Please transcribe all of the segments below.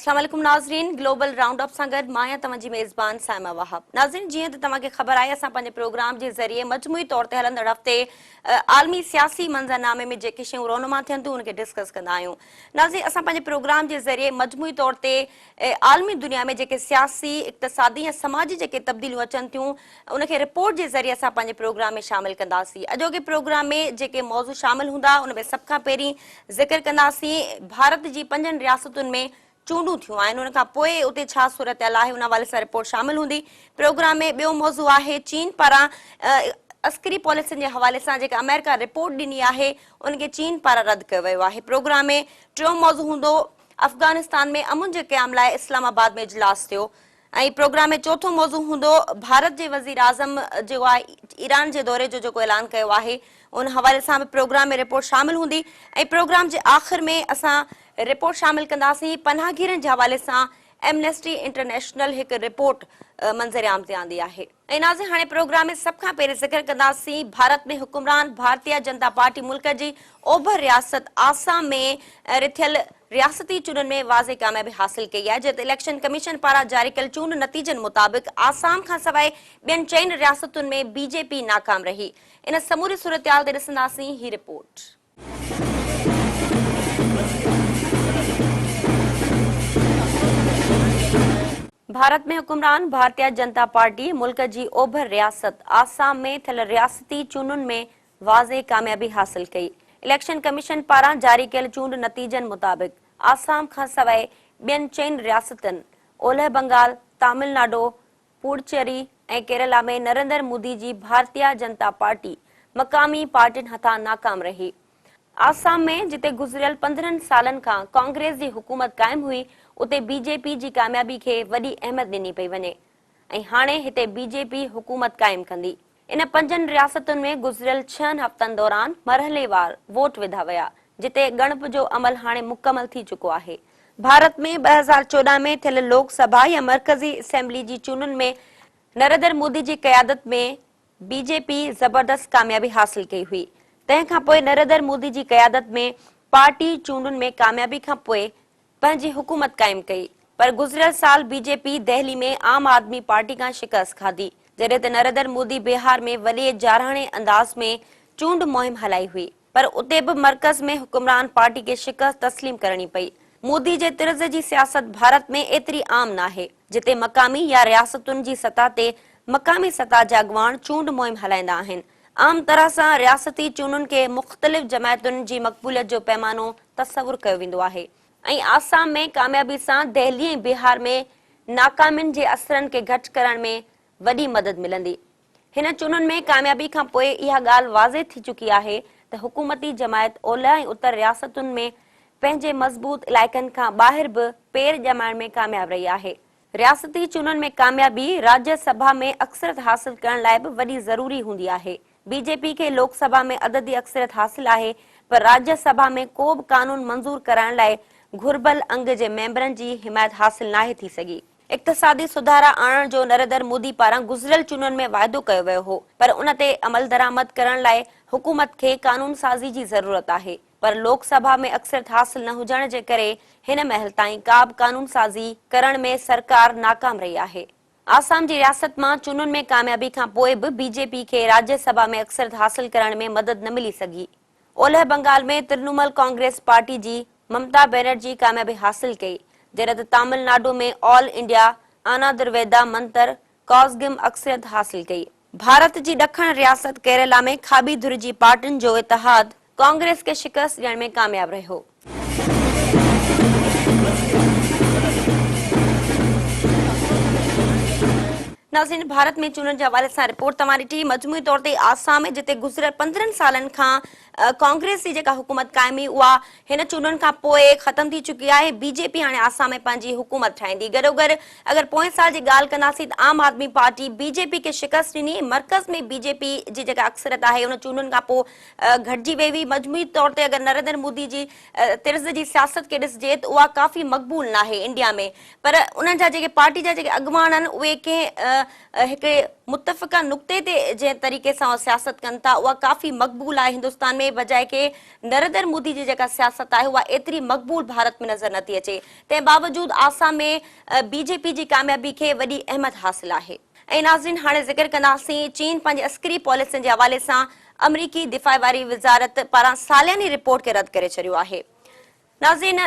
اسلام عليڪم ناظرين گلوبل رائونڊ اپ سان گڏ مان آهيان توهان جي ميزبان صائمه وهاب. ناظرين جيئن ته توهان کي خبر آهي اسان پنهنجي پروگرام جي ذريعي مجموعي طور تي هلندڙ هفتي عالمي سياسي منظرنامي ۾ جيڪي شيون رونما ٿين ٿيون ان کي ڊسڪس ڪندا آهيون. ناظرين اسان پنهنجي پروگرام جي ذريعي مجموعي طور تي عالمي دنيا ۾ جيڪي سياسي، اقتصادي ۽ سماجي جيڪي تبديليون اچن ٿيون ان کي رپورٽ جي ذريعي اسان پنهنجي پروگرام ۾ شامل ڪنداسين. اڄوڪي پروگرام ۾ جيڪي موضوع شامل هوندا ان ۾ سڀ کان پهرين ذڪر ڪنداسين ڀارت جي پنجن رياستن ۾ چونڊون ٿيون آهن ان کان پوء اتي ڇا صورتحال آهي ان حوالي سان رپورٽ شامل هوندي. پروگرام ۾ ٻيو موضوع آهي چين پاران عسڪري پاليسين جي حوالي سان جيڪا آمريڪا رپورٽ ڏني آهي ان کي چين پاران رد ڪيو ويو آهي. پروگرام ۾ ٽيون موضوع هوندو افغانستان ۾ امن جي قيام لاء اسلام آباد ۾ اجلاس ٿيو ۽ پروگرام ۾ چوٿون موضوع هوندو ڀارت جي وزيراعظم جيڪو آهي ايران جي دوري جو جيڪو اعلان ڪيو آهي ان حوالي سان به پروگرام ۾ رپورٽ شامل هوندي ۽ پروگرام جي آخر ۾ اسان رپورٽ شامل ڪنداسين پناهگيرن جي حوالي سان ايمنسٽي انٽرنيشنل هڪ رپورٽ منظر عام تي آندي آهي. ۽ ناظرين هاڻي پروگرام ۾ سڀ کان پهرين ذڪر ڪنداسين ڀارت ۾ حڪمران ڀارتيا جنتا پارٽي ملڪ جي اوڀر رياست آسام ۾ رٿيل رياستي چونڊن ۾ واضح ڪاميابي حاصل ڪئي آهي جڏهن ته اليڪشن ڪميشن پاران جاري ڪيل چونڊ نتيجن مطابق آسام کانسواء ٻين چئن رياستن ۾ بي جي پي ناڪام رهي ان سموري صورتحال تي ڏسنداسين هي رپورٽ. ڀارت ۾ حڪمران ڀارتيا جنتا پارٽي ملڪ جي اوڀر رياست آسام ۾ ٿيل رياستي چونڊن ۾ واضح ڪاميابي حاصل ڪئي. اليڪشن ڪميشن پاران جاري ڪيل چونڊ نتيجن مطابق آسام کانسواء ٻين چئن رياستن اولهه بنگال، تامل ناڊو، پوڊچيري ۽ ڪيرالا ۾ نريندر مودي جي ڀارتيا جنتا پارٽي مقامي پارٽين هٿان ناڪام رهي. آسام ۾ جتي گذريل 15 سالن کان ڪانگريس جي حڪومت قائم هئي اتي بي جي پي جي ڪاميابي کي وڏي اهميت ڏني پئي وڃي ۽ هاڻي هتي بي جي پي حڪومت قائم ڪندي. ان پنجن رياستن ۾ گذريل ڇهن هفتن دوران مرحليوار ووٽ وڌا ويا، جتي ڳڻپ جو عمل هاڻي مڪمل ٿي چڪو آهي. ڀارت ۾ 2014 ۾ ٿيل لوڪ سڀا يا مرڪزي اسيمبلي جي چونڊن ۾ نريندر مودي جي قيادت ۾ بي جي پي زبردست ڪاميابي حاصل ڪئي هئي. تنهن کانپوء نريندر مودي جي قيادت ۾ پارٽي چونڊن ۾ ڪاميابي کانپوء پنهنجي حڪومت قائم ڪئي پر گذريل سال بي جي پي دهلي ۾ عام آدمي پارٽي کان شڪست کاڌي جڏهن ته نريندر مودي بهار ۾ وڏي جارحاڻي انداز ۾ چونڊ مهم هلائي هئي پر اتي به مرڪز ۾ حڪمران پارٽي کي شڪست تسليم ڪرڻي پئي. مودي جي طرز جي سياست ڀارت ۾ ايتري عام ناهي جتي مقامي يا رياستن جي سطح تي مقامي سطح جا اڳواڻ چونڊ مهم هلائيندا آهن. عام طرح سان رياستي چونڊن کي مختلف جماعتن جي مقبوليت جو پيمانو تصور ڪيو ويندو آهي ۽ آسام ۾ ڪاميابي سان دهلي ۽ بهار ۾ ناڪامين جي اثرن کي گهٽ ڪرڻ ۾ وڏي مدد ملندي. هن چونڊن ۾ ڪاميابي کان پوء اها ڳالهه واضح ٿي چڪي آهي ته حڪومتي جماعت اولهه ۽ اتر رياستن ۾ پنهنجي مضبوط علائقن کان ٻاهر به پير ڄمائڻ ۾ ڪامياب رهي آهي. رياستي چونڊن ۾ ڪاميابي راجيه سڀا ۾ اڪثريت حاصل ڪرڻ لاء به وڏي ضروري هوندي آهي. بي جي پي کي لوڪ سڀا ۾ عددي اڪثريت حاصل آهي پر راجيه سڀا ۾ ڪو به قانون منظور ڪرائڻ لاء گهربل انگ جي ميمبرن جي حمايت حاصل ناهي ٿي سگهي. اقتصادي سڌارا آڻڻ جو نريندر مودي پاران گذريل چونڊن ۾ واعدو ڪيو ويو هو پر ان تي عملدرآمد ڪرڻ لاء حڪومت کي قانونسازي جي ضرورت آهي. پر لوڪ سڀا ۾ اڪثريت حاصل نه هجڻ جي ڪري هن مهل تائين ڪا به قانون سازي ڪرڻ ۾ سرڪار ناڪام رهي آهي. آسام جي رياست مان چونڊن ۾ ڪاميابي کان پوء به بي جي پي کي راجيه سڀا ۾ اڪثريت حاصل ڪرڻ ۾ مدد نه ملي سگهي. اولهه بنگال ۾ ترنومل ڪانگريس پارٽي جي ممتا بينرجي ڪاميابي حاصل ڪئي، جڏهن ته تامل ناڊو ۾ آل انڊيا آنادرويدا منتر ڪازگم اڪثريت حاصل ڪئي. ڀارت جي ڏکڻ رياست ڪيرالا ۾ کاٻي ڌر جي پارٽين جو اتحاد ڪانگريس کي شڪست ڏيڻ ۾ ڪامياب رهيو. ناظرين ڀارت ۾ چونڊن جي حوالي سان رپورٽ توهان ڏٺي مجموعي طور تي آسام ۾ جتي گذريل 15 سالن کان ڪانگريس جي جيڪا حڪومت قائم هئي اها هن چونڊن کان پوء ختم ٿي چڪي آهي، بي جي پي هاڻي آسام ۾ پنهنجي حڪومت ٺاهيندي. گڏوگڏ اگر پوئين سال جي ڳالهه ڪنداسين ته عام آدمي پارٽي بي جي پي کي شڪست ڏني، مرڪز ۾ بي جي پي جي جيڪا اڪثريت آهي ان چونڊن کان پوء گهٽجي وئي هئي، مجموعي طور تي اگر نريندر مودي جي طرز جي سياست کي ڏسجي ته اها ڪافي مقبول ناهي انڊيا ۾ پر انهن جا جيڪي پارٽي جا جيڪي اڳواڻ آهن اهي ڪنهن. هڪ متفقه نقطي تي جنهن طريقي سان اهي سياست ڪن ٿا اها ڪافي مقبول آهي هندستان ۾ بجاء ڪي نريندر مودي جي جيڪا سياست آهي اها ايتري مقبول ڀارت ۾ نظر نٿي اچي تنهن باوجود آسام ۾ بي جي پي جي ڪاميابي کي وڏي اهميت حاصل آهي. ۽ ناظرين هاڻي ذڪر ڪنداسين چين پنهنجي عسڪري پاليسين جي حوالي سان آمريڪي دفاع واري وزارت پاران سالياني رپورٽ کي رد ڪري ڇڏيو آهي. ناظرين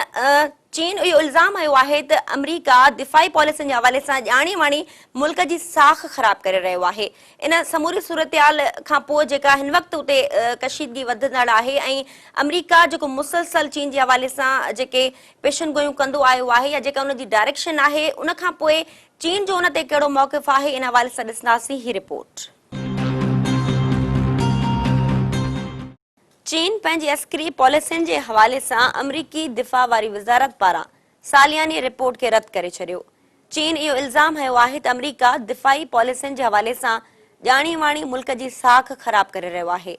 چين اهو الزام هنيو آهي ته آمريڪا دفاعي پاليسين جي حوالي سان ڄاڻي واڻي ملڪ جي ساک خراب ڪري رهيو آهي. ان سموري صورتحال کان پوء جيڪا هن وقت اتي ڪشيدگي وڌندڙ آهي ۽ آمريڪا جيڪو مسلسل چين جي حوالي سان جيڪي پيشن گوئيون ڪندو آيو آهي يا جيڪا ان جي ڊائريڪشن آهي ان کان پوء چين جو ان تي ڪهڙو موقف آهي ان حوالي سان ڏسنداسين هي رپورٽ. چين پنهنجي عسڪري پاليسين جي حوالي سان آمريڪي دفاع واري وزارت پاران سالياني رپورٽ کي رد ڪري ڇڏيو. چين اهو الزام هنيو آهي ته آمريڪا دفاعي پاليسين جي حوالي سان ڄاڻي واڻي ملڪ جي ساک خراب ڪري رهيو آهي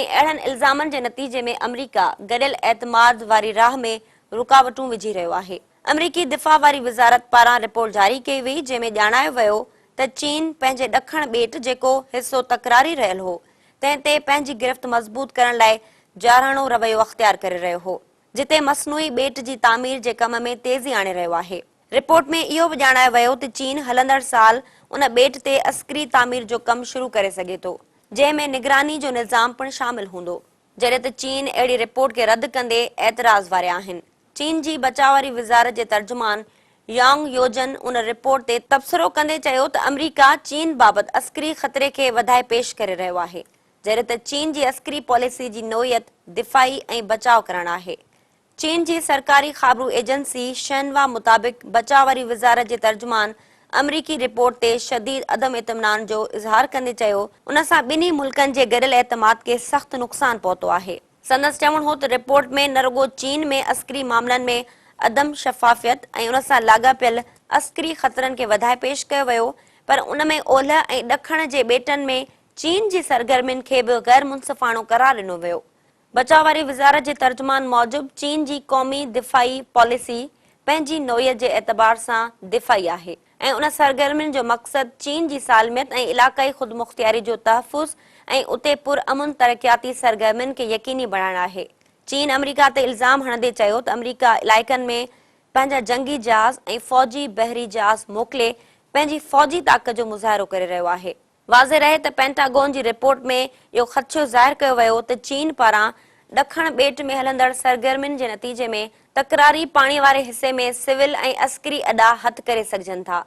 ۽ اهڙن الزامن جي نتيجي ۾ آمريڪا گڏيل اعتماد واري راهه ۾ رڪاوٽون وجهي رهيو آهي. آمريڪي دفاع واري وزارت پاران رپورٽ جاري ڪئي وئي جنهن ۾ ڄاڻايو ويو ته چين پنهنجي ڏکڻ ٻيٽ جيڪو حصو تڪراري رهيل هو تنهن تي پنهنجي گرفت مضبوط ڪرڻ لاء جارحاڻو رويو اختيار ڪري رهيو هو جتي مصنوعي ٻيٽ جي تعمير جي ڪم ۾ تيزي آڻي رهيو آهي. رپورٽ ۾ اهو به ڄاڻايو ويو ته چين هلندڙ سال ان ٻيٽ تي عسڪري تعمير جو ڪم شروع ڪري سگهي ٿو جنهن ۾ نگراني جو نظام پڻ شامل هوندو. جڏهن ته چين اهڙي رپورٽ کي رد ڪندي اعتراض واريا آهن. چين جي بچاء واري وزارت جي ترجمان يانگ يوجن ان رپورٽ تي تبصرو ڪندي چيو ته آمريڪا چين بابت عسڪري خطري کي وڌائي پيش ڪري رهيو آهي، جڏهن ته چين جي عسڪري پاليسي جي نوعيت دفاعي ۽ بچاء ڪرڻ آهي. چين جي سرڪاري خابرو ايجنسي شينوا مطابق بچاء واري وزارت جي ترجمان آمريڪي رپورٽ تي شديد عدم اطمينان جو اظهار ڪندي چيو ان سان ٻنهي ملڪن جي گڏيل اعتماد کي سخت نقصان پهتو آهي. سندس چوڻ هو ته رپورٽ ۾ نه رڳو چين ۾ عسڪري معاملن ۾ عدم شفافيت ۽ ان سان لاڳاپيل عسڪري خطرن کي وڌائي پيش ڪيو ويو پر ان ۾ اولهه ۽ ڏکڻ جي ٻيٽن ۾ چين جي سرگرمين کي به غير منصفاڻو قرار ڏنو ويو. بچاء واري وزارت جي ترجمان موجب چين جي قومي دفاعي پاليسي پنهنجي نوعيت جي اعتبار سان دفاعي آهي ۽ ان سرگرمين جو مقصد چين جي سالميت ۽ علاقائي خودمختياري جو تحفظ ۽ اتي پرامن ترقياتي سرگرمين کي يقيني بڻائڻ آهي. چين آمريڪا تي الزام هڻندي چيو ته آمريڪا علائقن ۾ پنهنجا جنگي جهاز ۽ فوجي بحري جهاز موڪلي پنهنجي فوجي طاقت جو مظاهرو ڪري رهيو آهي. واضح رهي ته پينٽاگون جي رپورٽ ۾ اهو خدشو ظاهر ڪيو ويو ته چين پاران ڏکڻ ٻيٽ ۾ هلندڙ سرگرمين جي نتيجي ۾ تڪراري پاڻي واري حصي ۾ سول ۽ عسڪري اڏا هٿ ڪري سگهجن ٿا.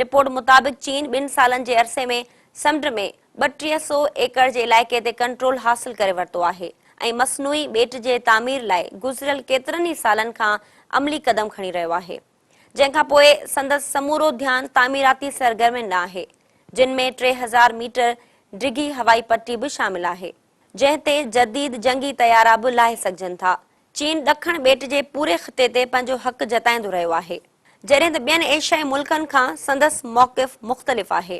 رپورٽ مطابق چين ٻن سالن جي عرصي ۾ سمنڊ ۾ 32 سئو ايڪڙ جي علائقي تي ڪنٽرول حاصل ڪري ورتو آهي ۽ مصنوعي ٻيٽ جي تعمير لاء گذريل ڪيترن ئي سالن کان عملي قدم کڻي رهيو آهي. جنهن کان پوء سندس سمورو ڌيان تعميراتي سرگرمين ڏانهن آهي، جن ۾ 3000 ميٽر ڊگهي هوائي پٽي به شامل آهي، جنهن تي جديد جنگي طيارا به لاهي سگهجن ٿا. چين ڏکڻ ٻيٽ جي پوري خطي تي پنهنجو حق جتائيندو رهيو آهي، جڏهن ته ٻين ايشيائي ملڪن کان سندس موقف مختلف آهي.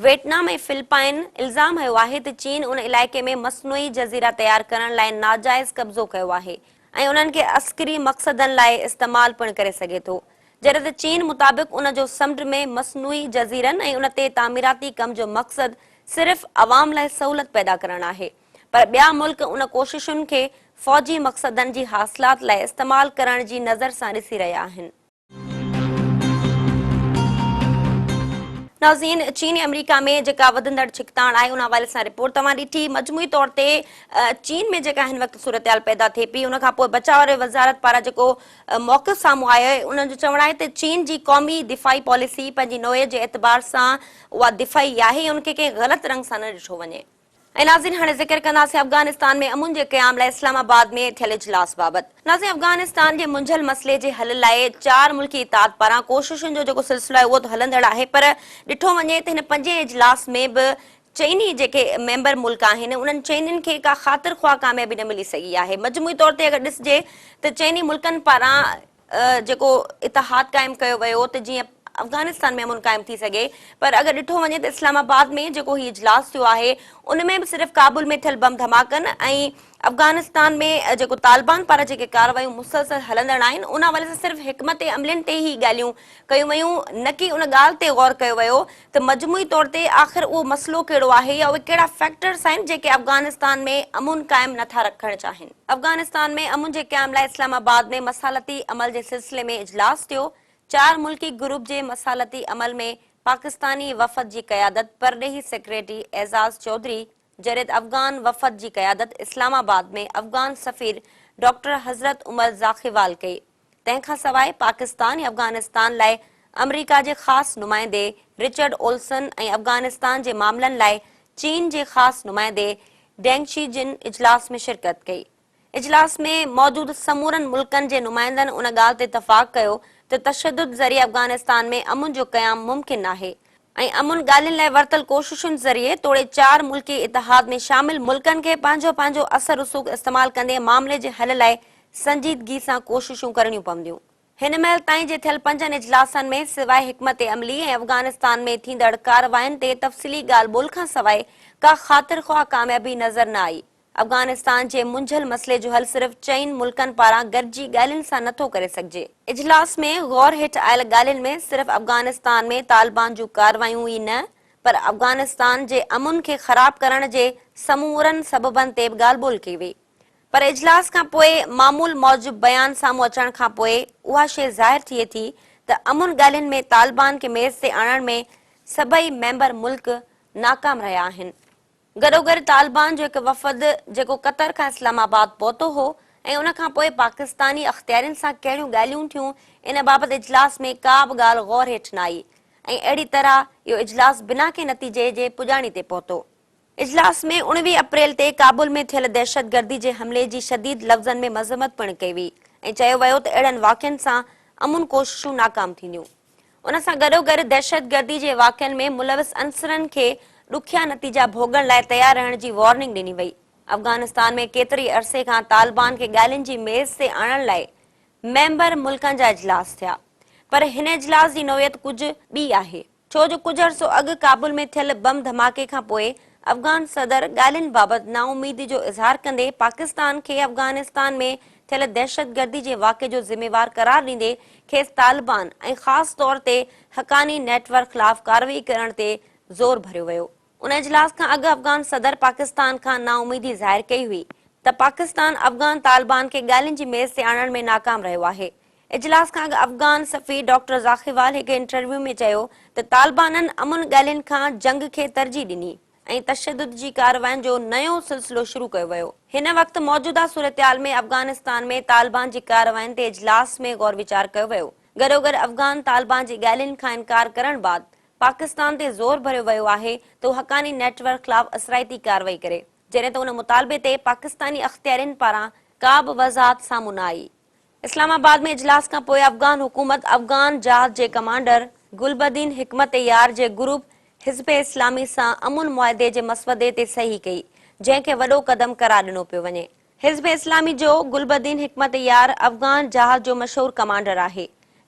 ويٽنام ۽ فلپائن الزام هنيو آهي ته چين ان علائقي ۾ مصنوعي جزيرا تيار ڪرڻ لاء ناجائز قبضو ڪيو آهي ۽ انهن کي عسڪري مقصدن لاء استعمال پڻ ڪري سگهي ٿو جڏهن ته چين مطابق ان جو سمنڊ ۾ مصنوعي جزيرن ۽ ان تي تعميراتي ڪم جو مقصد صرف عوام لاء سهولت پيدا ڪرڻ آهي پر ٻيا ملڪ ان ڪوششن کي فوجي مقصدن جي حاصلات لاء استعمال ڪرڻ جي نظر سان ڏسي رهيا آهن. ناظرين چين ۽ آمريڪا ۾ جيڪا وڌندڙ ڇڪتاڻ آهي ان حوالي سان رپورٽ توهان ڏٺي مجموعي طور تي چين ۾ جيڪا هن وقت صورتحال پيدا ٿئي پئي ان کان پوء بچاء واري وزارت پاران جيڪو موقف سامهون آيو آهي ان جو چوڻ آهي ته چين جي قومي دفاعي پاليسي پنهنجي نوعيت جي اعتبار سان اها دفاعي آهي ان کي ڪنهن غلط رنگ سان نه ڏٺو وڃي. ۽ ناظرين هاڻي ذڪر ڪنداسين افغانستان ۾ امن جي قيام لاء اسلام آباد ۾ ٿيل اجلاس بابت. ناظرين افغانستان جي منجهيل مسئلي جي حل لاء چار ملڪي اتحاد پاران ڪوششن جو جيڪو سلسلو آهي اهو ته هلندڙ آهي پر ڏٺو وڃي ته هن پنجين اجلاس ۾ به چئني جيڪي ميمبر ملڪ آهن انهن چئنين کي ڪا خاطر خواهه ڪاميابي نه ملي سگهي آهي مجموعي طور تي اگر ڏسجي ته چئني ملڪن پاران جيڪو اتحاد قائم ڪيو ويو ته جيئن افغانستان ۾ امن قائم ٿي سگهي پر اگر ڏٺو وڃي ته اسلام آباد ۾ جيڪو هي اجلاس ٿيو آهي ان ۾ به صرف ڪابل ۾ ٿيل بم ڌماڪن ۽ افغانستان ۾ جيڪو طالبان پاران جيڪي ڪارروايون مسلسل هلندڙ آهن ان حوالي سان صرف حڪمت عملين تي ئي ڳالهيون ڪيون ويون نه ڪي ان ڳالهه تي غور ڪيو ويو ته مجموعي طور تي آخر اهو مسئلو ڪهڙو آهي يا اهي ڪهڙا فيڪٽرز آهن جيڪي افغانستان ۾ امن قائم نه ٿا رکڻ چاهين. افغانستان ۾ امن جي قيام لاء اسلام آباد ۾ مصالحتي عمل جي سلسلي ۾ اجلاس ٿيو، چار ملڪي گروپ جي مصالحتي عمل ۾ پاڪستاني وفد جي قيادت پرڏيهي سيڪريٽري اعزاز چوڌري جڏهن ته افغان وفد جي قيادت اسلام آباد ۾ افغان سفير ڊاڪٽر حضرت عمر زاخيوال ڪئي. تنهن کان سواء پاڪستان ۽ افغانستان لاء آمريڪا جي خاص نمائندي رچرڊ اولسن ۽ افغانستان جي معاملن لاء چين جي خاص نمائندي ڊينگ شي جن اجلاس ۾ شرڪت ڪئي. اجلاس ۾ موجود سمورن ملڪن جي نمائندن ان ڳالهه تي اتفاق ڪيو ته تشدد ذريعي افغانستان ۾ امن جو قيام ممڪن ناهي ۽ امن ڳالهين لاء ورتل ڪوششن ذريعي توڙي چار ملڪي اتحاد ۾ شامل ملڪن کي پنهنجو پنهنجو اثر رسوخ استعمال ڪندي معاملي جي حل لاء سنجيدگي سان ڪوششون ڪرڻيون پونديون. هن مهل تائين جي ٿيل پنجن اجلاسن ۾ سواء حڪمت عملي ۽ افغانستان ۾ ٿيندڙ ڪاررواين تي تفصيلي ڳالهه ٻولهه کانسواء ڪا خاطر خواهه ڪاميابي نظر نه آئي. افغانستان جي منجهيل مسئلي جو حل صرف چئن ملڪن پاران گڏجي ڳالهين سان نٿو ڪري سگهجي. اجلاس ۾ غور هيٺ آيل ڳالهين ۾ صرف افغانستان ۾ طالبان جون ڪارروايون ئي نه پر افغانستان جي امن کي خراب ڪرڻ جي سمورن سببن تي به ڳالهه ٻولهه ڪئي وئي پر اجلاس کان پوء معمول موجب بيان سامهون اچڻ کان پوء اها شيء ظاهر ٿئي ٿي ته امن ڳالهين ۾ طالبان کي ميز تي آڻڻ ۾ سڀئي ميمبر ملڪ ناڪام رهيا آهن. گڏوگڏ طالبان جو هڪ وفد جيڪو قطر کان اسلام آباد پهتو هو ۽ ان کان پوء پاڪستاني اختيارين سان ڪهڙيون ڳالهيون ٿيون ان بابت اجلاس ۾ ڪا به ڳالهه غور هيٺ نه آئي ۽ اهڙي طرح اهو اجلاس بنا ڪنهن نتيجي جي پڄاڻي تي پهتو. اجلاس ۾ 19 اپريل تي ڪابل ۾ ٿيل دهشتگردي جي حملي جي شديد لفظن ۾ مذمت پڻ ڪئي وئي ۽ چيو ويو ته اهڙن واقعن سان امن ڪوششون ناڪام ٿينديون. ان سان گڏوگڏ دهشتگردي جي واقعن ۾ ملوث عنصرن کي ڏکيا نتيجا ڀوڳڻ لاء تيار رهڻ جي وارننگ ڏني وئي. افغانستان ۾ ڪيتري عرصي کان طالبان کي ڳالهين جي ميز تي آڻڻ لاء ميمبر ملڪن جا اجلاس ٿيا پر هن اجلاس جي نوعيت ڪجهه ٻي آهي. ڇو جو ڪجهه عرصو اڳ ڪابل ۾ ٿيل بم ڌماڪي کان پوء افغان صدر ڳالهين بابت نااميدي جو اظهار ڪندي پاڪستان کي افغانستان ۾ ٿيل دهشتگردي جي واقعي جو ذميوار قرار ڏيندي کيس طالبان ۽ خاص طور تي حقاني نيٽ ورڪ خلاف ڪارروائي ڪرڻ تي زور ڀريو ويو. ان اجلاس کان اڳ افغان صدر پاڪستان کان نااميدي ظاهر ڪئي هئي ته پاڪستان افغان طالبان کي ڳالهين جي ميز تي آڻڻ ۾ ناڪام رهيو آهي. اجلاس کان اڳ افغان سفير ڊاڪٽر زاخيوال هڪ انٽرويو ۾ چيو ته طالبانن امن ڳالهين کان جنگ کي ترجيح ڏني ۽ تشدد جي ڪاررواين جو نيو سلسلو شروع ڪيو ويو. هن وقت موجوده صورتحال ۾ افغانستان ۾ طالبان جي ڪاررواين تي اجلاس ۾ غور ويچار ڪيو ويو. گڏوگڏ افغان طالبان جي ڳالهين کان انڪار ڪرڻ بعد پاڪستان تي زور ڀريو ويو آهي ته هو حقاني نيٽ ورڪ خلاف اثرائتي ڪارروائي ڪري جڏهن ته ان مطالبي تي پاڪستاني اختيارين پاران ڪا به وضاحت سامهون نه آئي. اسلام آباد ۾ اجلاس کان پوء افغان حڪومت افغان جهاد جي ڪمانڊر گلبدين حڪمت يار جي گروپ حزب اسلامي سان امن معاهدي جي مسودي تي صحيح ڪئي جنهن کي وڏو قدم قرار ڏنو پيو وڃي. حزب اسلامي جو گلبدين حڪمت يار افغان جهاد جو مشهور ڪمانڊر آهي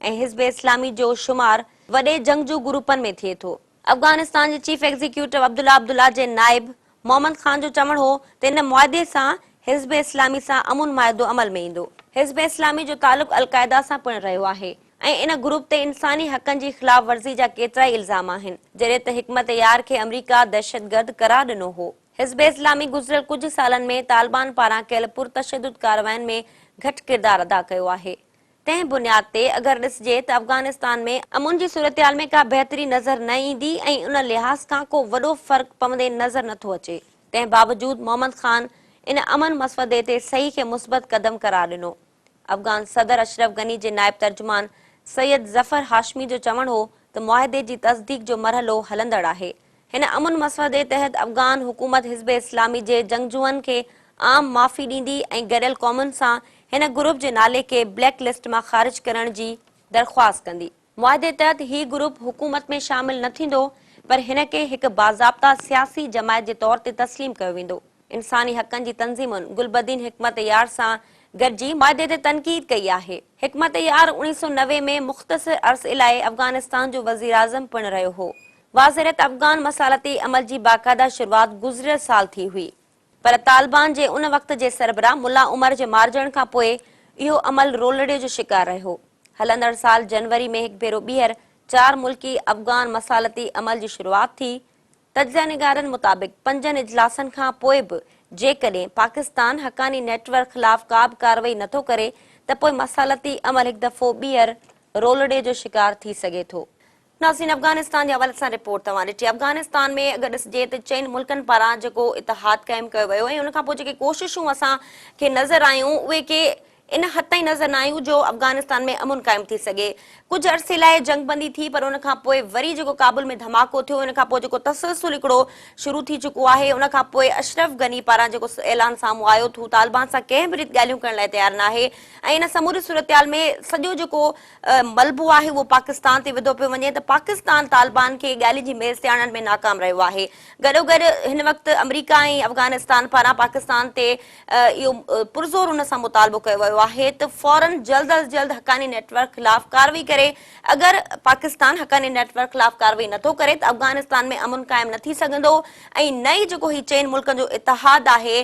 ۽ حزب اسلامي جو شمار وڏي جنگجو گروپن ۾ ٿئي ٿو. افغانستان جي چيف ايگزيڪيوٽو عبدالله عبدالله جي نائب محمد خان جو چوڻ هو ته ان معاهدي سان حزب اسلامي سان امن معاهدو عمل ۾ ايندو. حزب اسلامي جو تعلق القاعده سان پڻ رهيو آهي ۽ ان گروپ تي انساني حقن جي خلاف ورزي جا ڪيترائي الزام آهن، جڏهن ته حڪمت يار کي آمريڪا دهشتگرد قرار ڏنو هو. حزب اسلامي گذريل ڪجهه سالن ۾ طالبان پاران ڪيل پرتشدد ڪاررواين ۾ گهٽ ڪردار ادا ڪيو آهي. تنهن بنياد تي اگر ڏسجي ته افغانستان ۾ امن جي صورتحال ۾ ڪا بهتري نظر نه ايندي ۽ ان لحاظ کان ڪو وڏو فرق پوندي نظر نه ٿو اچي تنهن باوجود محمد خان ان امن مسودي تي صحيح کي مثبت قدم قرار ڏنو. افغان صدر اشرف غني جي نائب ترجمان سيد ظفر هاشمي جو چوڻ هو ته معاهدي جي تصديق جو مرحلو هلندڙ آهي هن امن مسودي تحت افغان حڪومت حزب اسلامي جي جنگجوئن کي عام معافي ڏيندي ۽ گڏيل قومن سان هن گروپ جي نالي کي بليڪ لسٽ مان خارج ڪرڻ جي درخواست ڪندي. معاهدي تحت هي گروپ حڪومت ۾ شامل نه ٿيندو پر هن کي هڪ باضابطا سياسي جماعت جي طور تي تسليم ڪيو ويندو. انساني حقن جي تنظيمن گلبدين حڪمت يار سان گڏجي معاهدي تي تنقيد ڪئي آهي. حڪمت يار 1990 ۾ مختصر عرصي لاء افغانستان جو وزيراعظم پڻ رهيو هو. واضح رهي ته افغان مصالحتي عمل جي باقاعده شروعات گذريل سال ٿي هئي پر طالبان جي ان وقت جي سربراهه ملا عمر جي مارجڻ کان پوء اهو عمل رولڙي جو شڪار رهيو. هلندڙ سال جنوري ۾ هڪ ڀيرو ٻيهر چار ملڪي افغان مصالحتي عمل جي شروعات ٿي. تجزيه نگارن مطابق پنجن اجلاسن کان پوء به جيڪڏهن پاڪستان حقاني نيٽ ورڪ خلاف ڪا به ڪارروائي نٿو ڪري ته پوء مصالحتي عمل هڪ دفعو ٻيهر رولڙي جو شڪار ٿي سگهي ٿو. ناظرين افغانستان جي حوالي سان رپورٽ توهان ڏٺي افغانستان ۾ اگر ڏسجي ته چئن ملڪن پاران جيڪو اتحاد قائم ڪيو ويو ۽ ان کان پوء جيڪي ڪوششون اسان کي نظر آيون اهي ڪي ان حد تائين نظر نه آيون جو افغانستان ۾ امن قائم ٿي سگهي. ڪجهه عرصي لاء جنگ بندي ٿي پر ان کان پوء وري جيڪو ڪابل ۾ ڌماڪو ٿيو ان کان پوء جيڪو تسلسل هڪڙو شروع ٿي چڪو آهي ان کان پوء اشرف غني پاران جيڪو اعلان سامهون آيو ته هو طالبان سان ڪنهن به ريت ڳالهيون ڪرڻ لاء تيار ناهي ۽ ان سموري صورتحال ۾ سڄو جيڪو ملبو آهي اهو پاڪستان تي وڌو پيو وڃي ته پاڪستان طالبان کي ڳالهين جي ميز تي آڻڻ ۾ ناڪام رهيو آهي. گڏوگڏ هن وقت آمريڪا ۽ افغانستان پاران پاڪستان تي اهو پرزور ان سان مطالبو ڪيو ويو آهي ته فورن جلد از جلد حقاني نيٽ ورڪ خلاف ڪارروائي ڪري اگر پاڪستان حقاني نيٽ ورڪ خلاف ڪارروائي نٿو ڪري ته افغانستان ۾ امن قائم نه ٿي سگهندو ۽ نه ئي جيڪو هي چئن ملڪن جو اتحاد آهي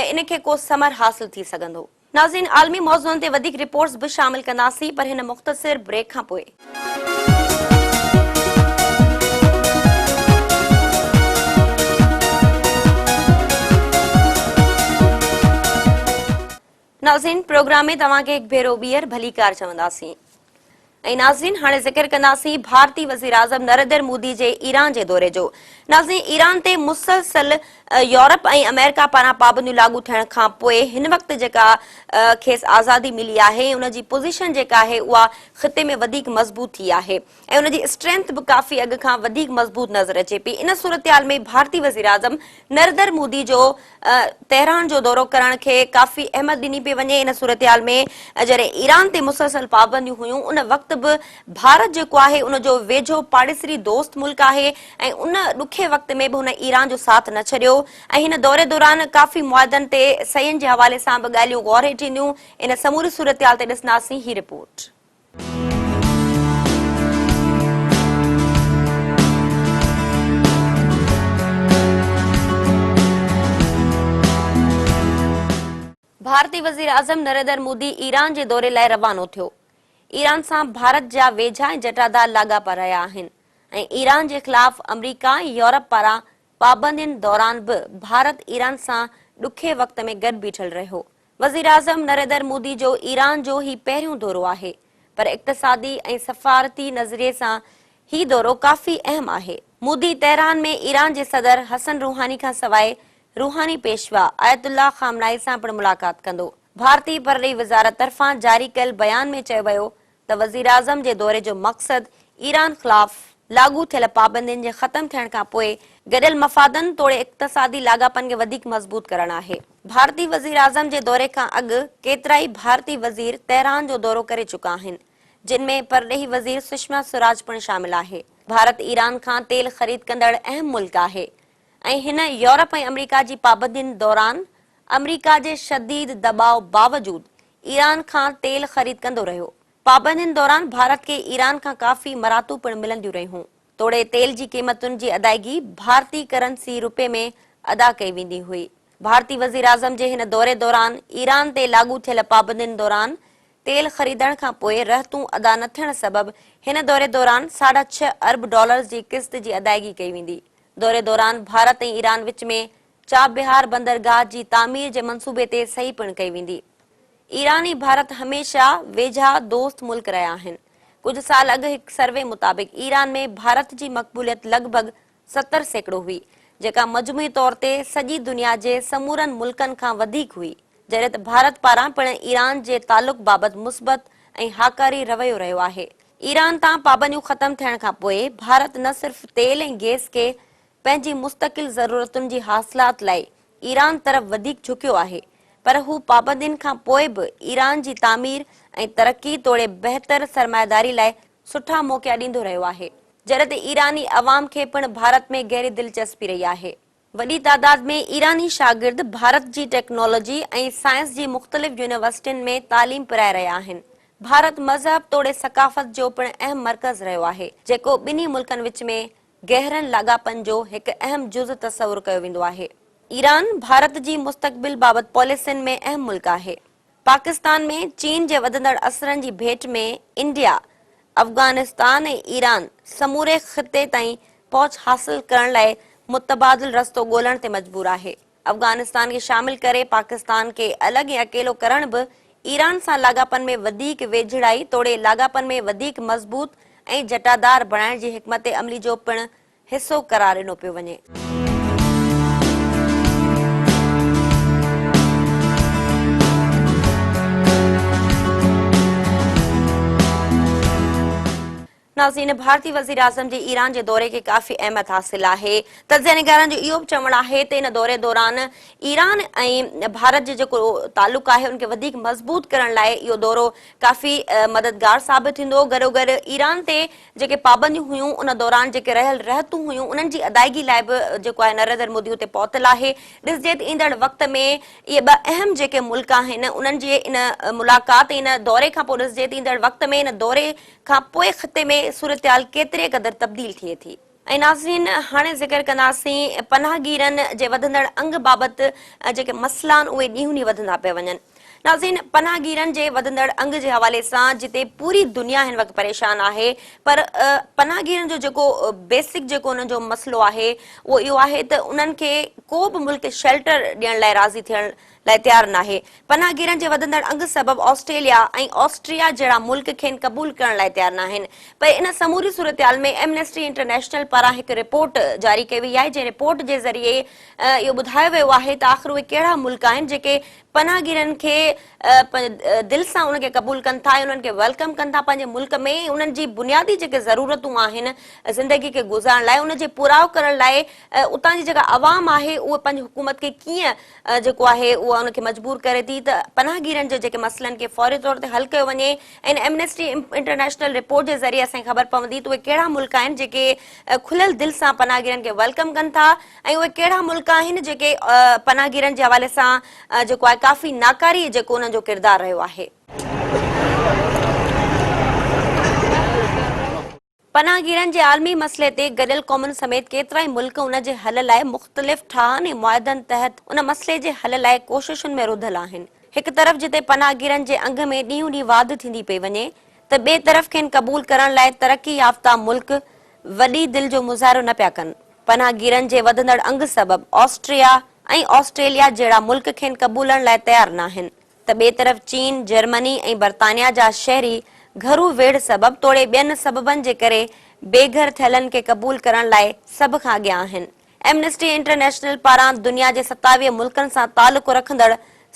ان کي ڪو ثمر حاصل ٿي سگهندو. ناظرين عالمي موضوعن تي وڌيڪ رپورٽس به شامل ڪنداسين پر هن مختصر بريڪ کان پوء. ناظرين پروگرام ۾ توهان کي هڪ ڀيرو ٻيهر ڀليڪار چونداسين ۽ ناظرين هاڻي ذڪر ڪنداسين ڀارتي وزيراعظم نريندر مودي جي ايران جي دوري جو ناظرين ايران تي مسلسل يورپ ۽ آمريڪا پاران پابنديون لاڳو ٿيڻ کان پوء هن وقت جيڪا کيس آزادي ملي آهي ان جي پوزيشن جيڪا آهي اها خطي ۾ وڌيڪ مضبوط ٿي آهي ۽ ان جي اسٽرينٿ به ڪافي اڳ کان وڌيڪ مضبوط نظر اچي پئي ان صورتحال ۾ ڀارتي وزيراعظم نريندر مودي جو تهران جو دورو ڪرڻ کي ڪافي اهميت ڏني پئي وڃي، ان صورتحال ۾ جڏهن ايران تي مسلسل پابنديون هيون ان وقت به ڀارت جيڪو آهي ان جو ويجهو پاڙيسري دوست ملڪ آهي ۽ ان ڏکي وقت ۾ به هن ايران جو ساٿ نه ڇڏيو ۽ هن دوري دوران ڪافي معاهدن تي صحيحن جي حوالي سان به ڳالهيون غور هيٺ اينديون، ان سموري صورتحال تي ڏسنداسين هي رپورٽ. ڀارتي وزيراعظم نريندر مودي ايران جي دوري لاء روانو ٿيو. ايران سان ڀارت جا ويجها ۽ جٽادار لاڳاپا رهيا آهن ۽ ايران جي خلاف آمريڪا ۽ يورپ پاران پابندين دوران به ڀارت ايران سان ڏکي وقت ۾ گڏ بيٺل رهيو. وزيراعظم نريندر مودي جو ايران جو هي پهريون دورو آهي پر اقتصادي ۽ سفارتي نظريي سان هي دورو ڪافي اهم آهي. مودي تهران ۾ ايران جي صدر حسن روحاني کان سواء روحاني پيشوا آيت الله خامنائي سان پڻ ملاقات ڪندو. ڀارتي پرڏيهي وزارت طرفان جاري ڪيل بيان ۾ چيو ويو ته وزيراعظم جي دوري جو مقصد ايران خلاف لاڳو ٿيل پابندين جي ختم ٿيڻ کانپوء گڏيل مفادن توڙي اقتصادي لاڳاپن کي وڌيڪ مضبوط ڪرڻ آهي. ڀارتي وزيراعظم جي دوري کان اڳ ڪيترائي ڀارتي وزير تهران جو دورو ڪري چڪا آهن، جن ۾ پرڏيهي وزير سشما سوراج پڻ شامل آهي. ڀارت ايران کان تيل خريد ڪندڙ اهم ملڪ آهي ۽ هن يورپ ۽ آمريڪا جي پابندين دوران آمريڪا جي شديد دٻاء باوجود ايران کان تيل خريد ڪندو رهيو. پابندين دوران ڀارت کي ايران کان ڪافي مراعتون پڻ ملنديون رهيون. توڙي تيل جي قيمتن جي ادائيگي ڀارتي ڪرنسي روپي ۾ ادا ڪئي ويندي هئي. ڀارتي وزيراعظم جي هن دوري دوران ايران تي لاڳو ٿيل پابندين دوران تيل خريدڻ کان پوء رهتون ادا نه ٿيڻ سبب هن دوري دوران ساڍا ڇهه ارب ڊالرز جي قسط جي ادائيگي ڪئي ويندي. دوري دوران ڀارت ۽ ايران وچ ۾ چابهار بندرگاهه جي تعمير جي منصوبي تي صحيح پڻ ڪئي ويندي. ايران ۽ ڀارت هميشه ويجها دوست ملڪ رهيا آهن. ڪجهه سال اڳ هڪ سروي مطابق ايران ۾ ڀارت جي مقبوليت لڳ ڀڳ 70% هئي، جيڪا مجموعي طور تي سڄي دنيا جي سمورن ملڪن کان وڌيڪ هئي، جڏهن ته ڀارت پاران پڻ ايران جي تعلق بابت مثبت ۽ هاڪاري رويو رهيو آهي. ايران تان پابنديون ختم ٿيڻ کانپوء ڀارت نه صرف تيل ۽ گئس کي پنهنجي مستقل ضرورتن جي حاصلات لاء ايران طرف وڌيڪ جهڪيو آهي پر هو پابندين کان پوء به ايران جي تعمير ۽ ترقي توڙي بهتر سرمائيداري لاء سٺا موقعا ڏيندو رهيو آهي جڏهن ته ايراني عوام کي پڻ ڀارت ۾ گهري دلچسپي رهي آهي. وڏي تعداد ۾ ايراني شاگرد ڀارت جي ٽيڪنالاجي ۽ سائنس جي مختلف يونيورسٽين ۾ تعليم پرائي رهيا آهن. ڀارت مذهب توڙي ثقافت جو پڻ اهم مرڪز رهيو آهي، جيڪو ٻنهي ملڪن وچ ۾ گهرن لاڳاپن جو هڪ اهم جز تصور ڪيو ويندو آهي. ايران ڀارت جي مستقبل بابت پاليسين ۾ اهم ملڪ آهي. پاڪستان ۾ چين جي وڌندڙ اثرن جي ڀيٽ ۾ انڊيا، افغانستان ۽ ايران سموري خطي تائين پهچ حاصل ڪرڻ لاء متبادل رستو ڳولڻ تي مجبور آهي. افغانستان کي شامل ڪري پاڪستان کي الڳ ۽ اڪيلو ڪرڻ به ايران سان لاڳاپن ۾ وڌيڪ ويجهڙائي توڙي لاڳاپن ۾ وڌيڪ مضبوط ۽ جٽادار بڻائڻ جي حڪمت عملي جو پڻ حصو قرار ڏنو پيو وڃي. ناظرين ڀارتي وزيراعظم جي ايران جي دوري کي ڪافي اهميت حاصل آهي. تجزيه نگارن جو اهو به چوڻ آهي ته ان دوري دوران ايران ۽ ڀارت جي جيڪو تعلق آهي ان کي وڌيڪ مضبوط ڪرڻ لاء اهو دورو ڪافي مددگار ثابت ٿيندو. گڏوگڏ ايران تي جيڪي پابنديون هيون ان دوران جيڪي رهيل رهتون هيون انهن جي ادائيگي لاء به جيڪو آهي نريندر مودي اتي پهتل آهي. ڏسجي ته ايندڙ وقت ۾ اهي ٻه اهم جيڪي ملڪ آهن انهن جي ان ملاقات ۽ ان دوري کان پوء ڏسجي ته ايندڙ وقت ۾ ان دوري کان پوء خطي ۾ صورتحال ڪيتري قدر تبديل ٿئي ٿي. ۽ ناظرين هاڻي ذڪر ڪنداسين پناهگيرن جي وڌندڙ انگ بابت جيڪي مسئلا آهن اهي ڏينهون ڏينهن وڌندا پيا وڃن. ناظرين پناهگيرن جي وڌندڙ انگ جي حوالي سان جتي پوري دنيا هن وقت پريشان آهي پر پناهگيرن جو جيڪو بيسڪ جيڪو انهن جو مسئلو آهي اهو اهو آهي ته انهن کي ڪو به ملڪ شيلٽر ڏيڻ لاء راضي ٿيڻ لاء تيار ناهي. پناهگيرن جي وڌندڙ انگ سبب آسٽريليا ۽ آسٽريا جهڙا ملڪ کين قبول ڪرڻ لاء تيار ناهن. پر ان سموري صورتحال ۾ ايمنسٽي انٽرنيشنل پاران هڪ رپورٽ جاري ڪئي وئي آهي جنهن رپورٽ جي ذريعي اهو ٻڌايو ويو آهي ته آخر اهي ڪهڙا ملڪ آهن جيڪي پناهگيرن کي دل سان انهن کي قبول ڪن ٿا ۽ انهن کي welcome ڪن ٿا پنهنجي ملڪ ۾ ۽ انهن جي بنيادي جيڪي ضرورتون آهن زندگي کي گذارڻ لاء ان جي پورائو ڪرڻ لاء اتان جي جيڪا عوام آهي اهي پنهنجي حڪومت کي ڪيئن جيڪو آهي اها ان کي مجبور ڪري ٿي ته پناهگيرن جي جيڪي مسئلن کي فوري طور تي حل ڪيو وڃي ۽ ايمنسٽي انٽرنيشنل رپورٽ جي ذريعي اسان کي خبر پوندي ته اهي ڪهڙا ملڪ آهن جيڪي کليل دل سان پناهگيرن کي welcome ڪن ٿا ۽ اهي ڪهڙا ملڪ آهن جيڪي پناهگيرن جي حوالي سان جيڪو آهي ڪافي ناڪاري جيڪو انهن جو ڪردار رهيو آهي. پناهگيرن جي عالمي مسئلي تي گڏيل قومن سميت ڪيترائي ملڪ ان جي حل لاء مختلف ٺاهن ۽ معاهدن تحت ان مسئلي جي حل لاء ڪوششن ۾ رڌل آهن. هڪ طرف جتي پناهگيرن جي انگ ۾ ڏينهون ڏينهن واڌ ٿيندي پئي وڃي ته ٻئي طرف کين قبول ڪرڻ لاء ترقي يافته ملڪ وڏي دل جو مظاهرو نه پيا ڪن. پناهگيرن جي وڌندڙ انگ سبب آسٽريا ۽ آسٽريليا جهڙا ملڪ کين قبولڻ لاء تيار ناهن. ته ٻئي طرف چين، جرمني ۽ برطانيا جا شهري گهرو ويڙهه سبب توڙي ٻين سببن جي ڪري بي گهر ٿيلن کي قبول ڪرڻ لاء سڀ کان اڳيان آهن. ايمنسٽي انٽرنيشنل پاران دنيا جي 27 ملڪن سان تعلق رکندڙ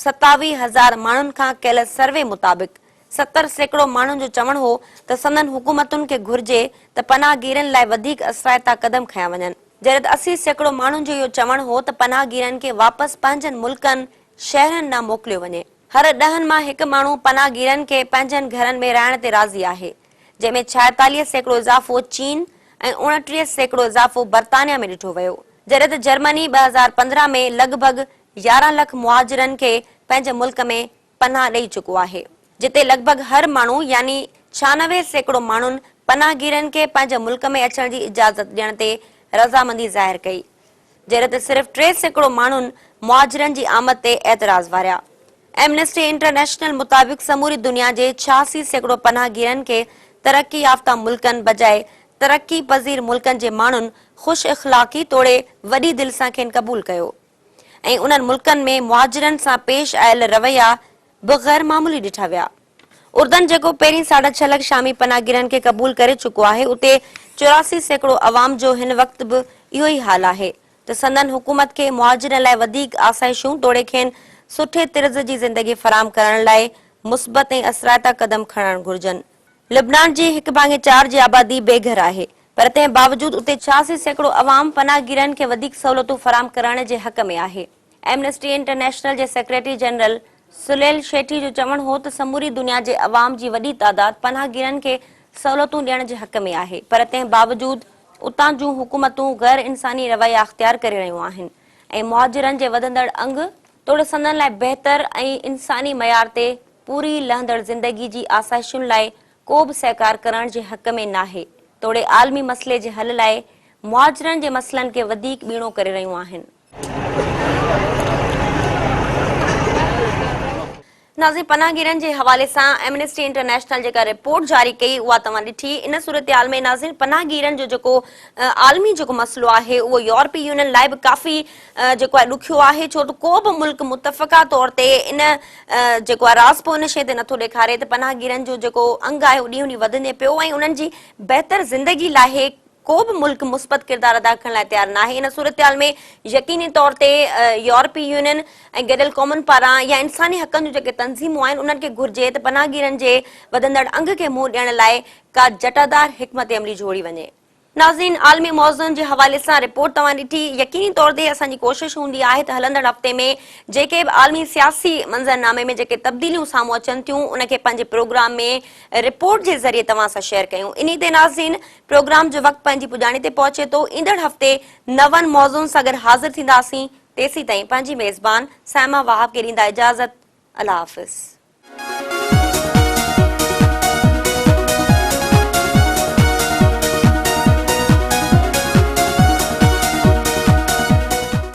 27 هزار ماڻهن کان ڪيل سروي مطابق 70% ماڻهن جو چوڻ هو ته سندن حڪومتن کي گهرجي ته پناهگيرن لاء وڌيڪ اثرائتا قدم کنيا وڃن. جڏهن ته 80% ماڻهن جو اهو چوڻ هو ته پناهگيرن کي واپس پنهنجن ملڪن شهرن ڏانهن موڪليو وڃي. هر ڏهن مان هڪ ماڻهو پناهگيرن کي پنهنجن گهرن ۾ رهائڻ تي راضي آهي، جنهن ۾ 46% اضافو چين ۽ 29% اضافو برطانيا ۾ ڏٺو ويو، جڏهن ته جرمني 2015 ۾ لڳ ڀڳ 11 لک مهاجرن کي پنهنجي ملڪ ۾ پناهه ڏئي چڪو آهي، جتي لڳ ڀڳ هر ماڻهو يعني 96% ماڻهن پناهگيرن کي پنهنجي ملڪ ۾ اچڻ جي اجازت ڏيڻ تي رضامندي ظاهر ڪئي. جڏهن ته صرف 3% ماڻهن مهاجرن جي آمد تي اعتراض واريا. ايمنسٽي انٽرنيشنل مطابق سموري دنيا جي 86% پناهگيرن کي ترقي يافته ملڪن بجاء ترقي پذير ملڪن جي ماڻهن خوش اخلاقي توڙي وڏي دل سان کين قبول ڪيو ۽ انهن ملڪن ۾ مهاجرن سان پيش آيل رويا به غير معمولي ڏٺا ويا. اردن جيڪو پهرين ساڍا ڇهه لک شامي پناهگيرن کي قبول ڪري چڪو آهي اتي 84% عوام جو هن وقت به اهو ئي حال آهي ته سندن حڪومت کي مهاجرن لاء وڌيڪ آسائشون توڙي کين سٺي طرز جي زندگي فراهم ڪرڻ لاء مثبت ۽ اثرائتا قدم کڻڻ گهرجن. لبنان جي هڪ ڀاڱي چار جي آبادي بي گهر آهي پر تنهن باوجود اتي 86% عوام پناهگيرن کي وڌيڪ سهولتون فراهم ڪرڻ جي حق ۾ آهي. ايمنسٽي انٽرنيشنل جي سيڪريٽري جنرل سليل شيٺي جو چوڻ هو ته سموري دنيا جي عوام جي وڏي تعداد پناهگيرن کي سهولتون ڏيڻ جي حق ۾ آهي پر تنهن باوجود اتان جون حڪومتون غير انساني رويا اختيار ڪري رهيون آهن. ۽ مهاجرن جي وڌندڙ انگ توڙي سندن لاء بهتر ۽ انساني معيار تي پوري لهندڙ زندگي جي آسائشن لاء ڪو به سهڪار ڪرڻ جي حق ۾ ناهي توڙي عالمي مسئلي جي حل لاء مهاجرن جي مسئلن کي وڌيڪ ٻيڻو ڪري رهيون آهن. ناظرين پناهگيرن جي حوالي سان ايمنسٽي انٽرنيشنل جيڪا رپورٽ جاري ڪئي اها توهان ڏٺي ان صورتحال ۾ ناظرين پناهگيرن جو جيڪو عالمي جيڪو مسئلو آهي اهو يورپي يونين لاء به ڪافي جيڪو آهي ڏکيو آهي ڇو ته ڪو به ملڪ متفقه طور تي ان جيڪو آهي راضپو ان شيء تي نٿو ڏيکاري ته پناهگيرن جو جيڪو انگ آهي اهو ڏينهون ڏينهن وڌندي پيو ۽ انهن جي بهتر زندگي لاء ڪو به ملڪ مثبت ڪردار ادا ڪرڻ لاء تيار ناهي، ان صورتحال ۾ يقيني طور تي يورپي يونين ۽ گڏيل قومن پاران يا انساني حقن جون جيڪي تنظيمون آهن انهن کي گهرجي ته پناهگيرن جي وڌندڙ انگ کي منهن ڏيڻ لاء ڪا جٽادار حڪمت عملي جوڙي وڃي. ناظرين عالمي موضوعن جي حوالي سان رپورٽ توهان ڏٺي، يقيني طور تي اسان جي ڪوشش هوندي آهي ته هلندڙ هفتي ۾ جيڪي به عالمي سياسي منظرنامي ۾ جيڪي تبديليون سامهون اچن ٿيون ان کي پنهنجي پروگرام ۾ رپورٽ جي ذريعي توهان سان شيئر ڪيون انهي تي ناظرين پروگرام جو وقت پنهنجي پڄاڻي تي پهچي ٿو ايندڙ هفتي نون موضوعن سان گڏ حاضر ٿينداسين تيسين تائين پنهنجي ميزبان صائمه وهاب کي ڏيندا اجازت الله حافظ.